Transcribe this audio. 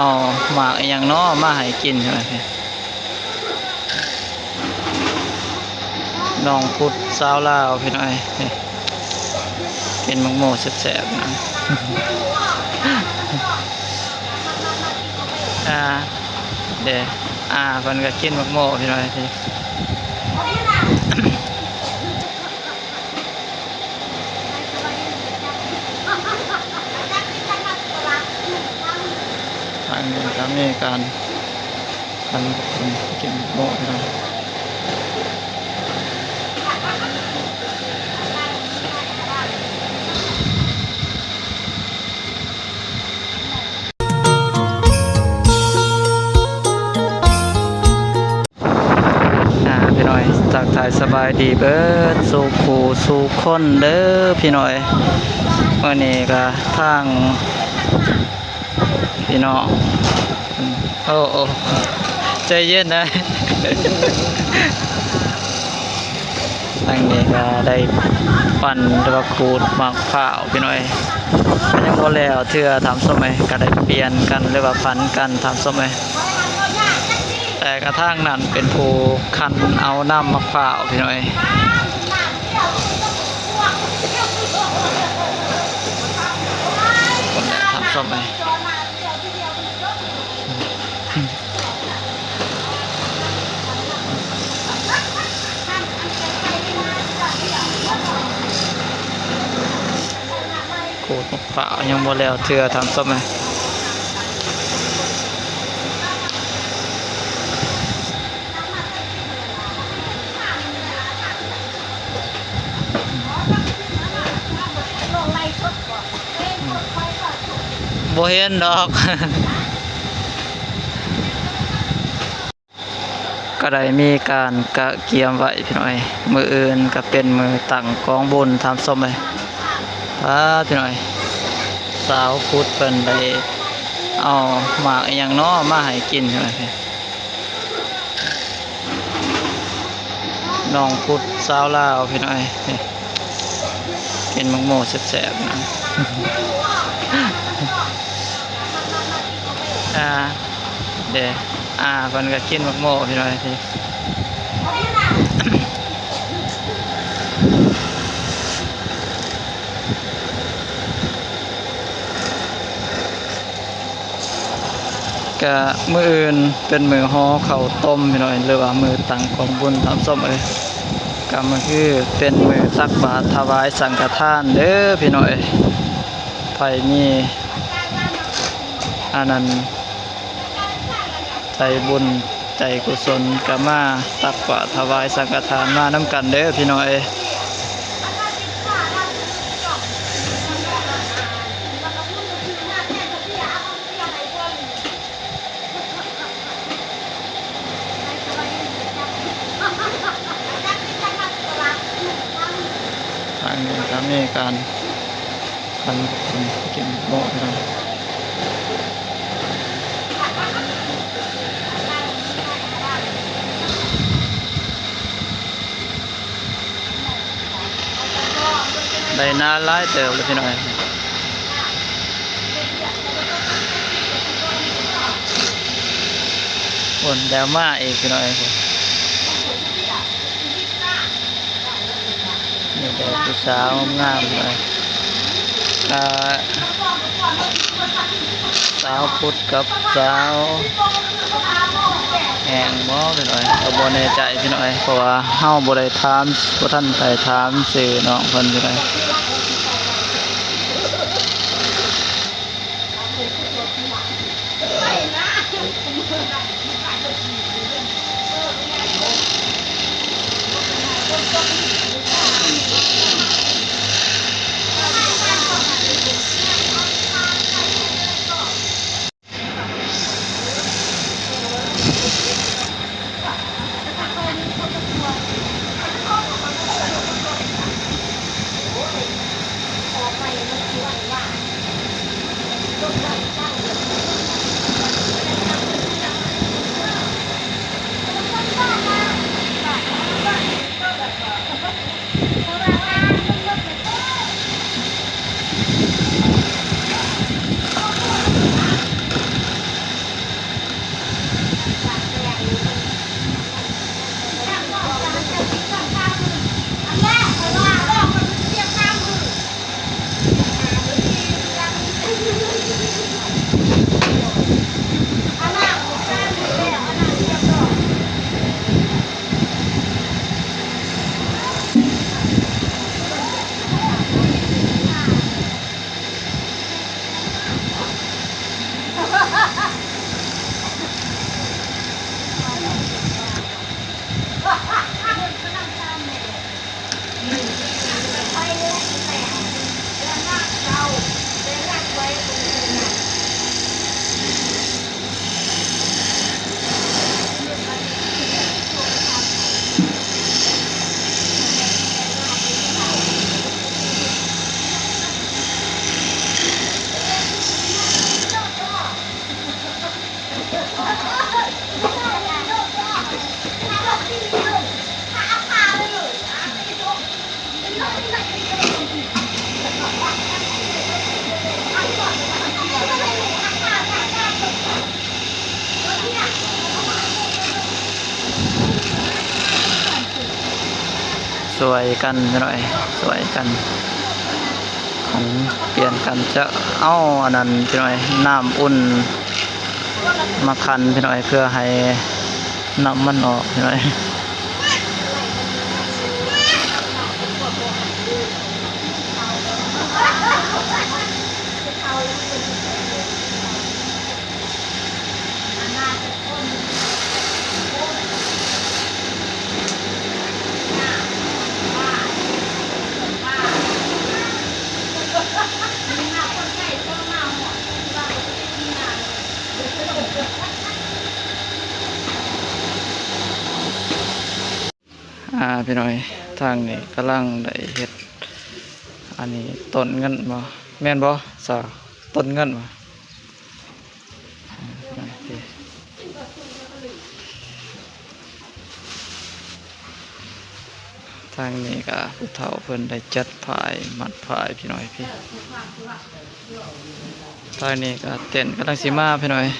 ເອົາໝາກອີ່ຫຍັງເນາະມາໃຫ້ກິນ ພີ່ນ້ອງ. ນ້ອງພຸດສາວລາວ ພີ່ນ້ອງເອີຍ ກິນໝາກໂມແຊບໆນະ. ອາ ເດ້ ອາເພິ່ນກໍກິນໝາກໂມ ພີ່ນ້ອງເອີຍ. ທາງນີ້ກໍມີການ ອັນ ກິນໝາກໂມ ພີ່ນ້ອງ. ອ່າ ພີ່ນ້ອງ ທັກທາຍສະບາຍດີເບີດສູ່ຄູ່ສູ່ຄົນເດີພີ່ນ້ອງ. ມື້ນີ້ກໍທາງ ພີ່ນ້ອງ ໂອ້ ໂອ້ ໃຈເຢັນນະ. ທາງນີ້ກໍໄດ້ປັ່ນ ຫຼືວ່າຂູດໝາກພ້າວ ພີ່ນ້ອງເອີຍ ກໍຍັງບໍ່ແລ້ວເທື່ອທ່ານຜູ້ຊົມເອີຍ. ກໍໄດ້ປ່ຽນກັນ ຫຼືວ່າຜັນກັນທ່ານຜູ້ຊົມເອີຍ. ແຕ່ກະທາງນັ້ນເປັນຜູ້ຄັນເອົານ້ຳໝາກພ້າວ ພີ່ນ້ອງເອີຍ ທ່ານຜູ້ຊົມເອີຍ. ໂອ້ ຟ້າຍັງບໍ່ແລ້ວເທື່ອທ່ານຜູ້ຊົມເອີຍ. ບໍ່ເຫັນດອກ. ກໍໄດ້ມີການກະກຽມໄວ້ພີ່ນ້ອງເອີຍ. ມື້ອື່ນກໍເປັນມື້ຕັ້ງກອງບຸນທ່ານຜູ້ຊົມເອີຍ. ອາ ພີ່ນ້ອງເອີຍ ສາວພຸດເພິ່ນໄດ້ເອົາໝາກອີ່ຫຍັງເນາະມາໃຫ້ກິນ ພີ່ນ້ອງເອີຍ. ນ້ອງພຸດສາວລາວ ພີ່ນ້ອງເອີຍ ກິນໝາກໂມແຊບໆນະ. ອາ ເດ້ ອາເພິ່ນກໍກິນໝາກໂມ ພີ່ນ້ອງເອີຍ. ກະມື້ອື່ນເປັນມື້ຫໍ່ເຂົ້າຕົ້ມ ພີ່ນ້ອງເອີຍ ຫຼືວ່າມື້ຕັ້ງກອງບຸນທ່ານຜູ້ຊົມເອີຍ. ກະມື້ຄືເປັນມື້ຕັກບາດຖວາຍສັງຄະທານເດີພີ່ນ້ອງເອີຍ. ໃຜມີອັນນັ້ນ ໃຈບຸນໃຈກຸສົນກໍມາຕັກບາດຖວາຍສັງຄະທານມານຳກັນເດີພີ່ນ້ອງເອີຍ. ທາງນີ້ກໍມີການ ຄັນກິນໝາກໂມ ພີ່ນ້ອງ ໄດ້ນານຫຼາຍເຕີບແລ້ວພີ່ນ້ອງເອີຍ. ພຸ້ນ ແລ້ວມາອີກພີ່ນ້ອງເອີຍ. ນີ້ແຫຼະຜູ້ສາວງາມໆ ເອີ ອ່າ ສາວພຸດກັບສາວແຫ້ງບໍພີ່ນ້ອງເອີຍ ກໍບໍ່ແນ່ໃຈພີ່ນ້ອງເອີຍ ເພາະວ່າເຮົາບໍ່ໄດ້ຖາມ ບໍ່ທັນໄດ້ຖາມຊື່ນ້ອງເພິ່ນພີ່ນ້ອງເອີຍ. ຊ່ວຍກັນພີ່ນ້ອງເອີຍ ຊ່ວຍກັນ ຂອງ ປ່ຽນກັນ ຈະເອົາອັນນັ້ນພີ່ນ້ອງເອີຍ ນ້ຳອຸ່ນມາຂັນພີ່ນ້ອງເອີຍ ເພື່ອໃຫ້ນ້ຳມັນອອກພີ່ນ້ອງເອີຍ. ອ່າ ພີ່ນ້ອງເອີຍ ທາງນີ້ກຳລັງໄດ້ເຮັດ ອັນນີ້ຕົ້ນເງິນບໍ່ ແມ່ນບໍ່ສາວ? ຕົ້ນເງິນບໍ່? ອ່າ ໂອເຄ ທາງນີ້ກໍຜູ້ເຖົ້າເພິ່ນໄດ້ຈັດພາຍ ມັດພາຍ ພີ່ນ້ອງເອີຍ ທາງນີ້ກໍເຕັນກຳລັງຊິມາ ພີ່ນ້ອງເອີຍ.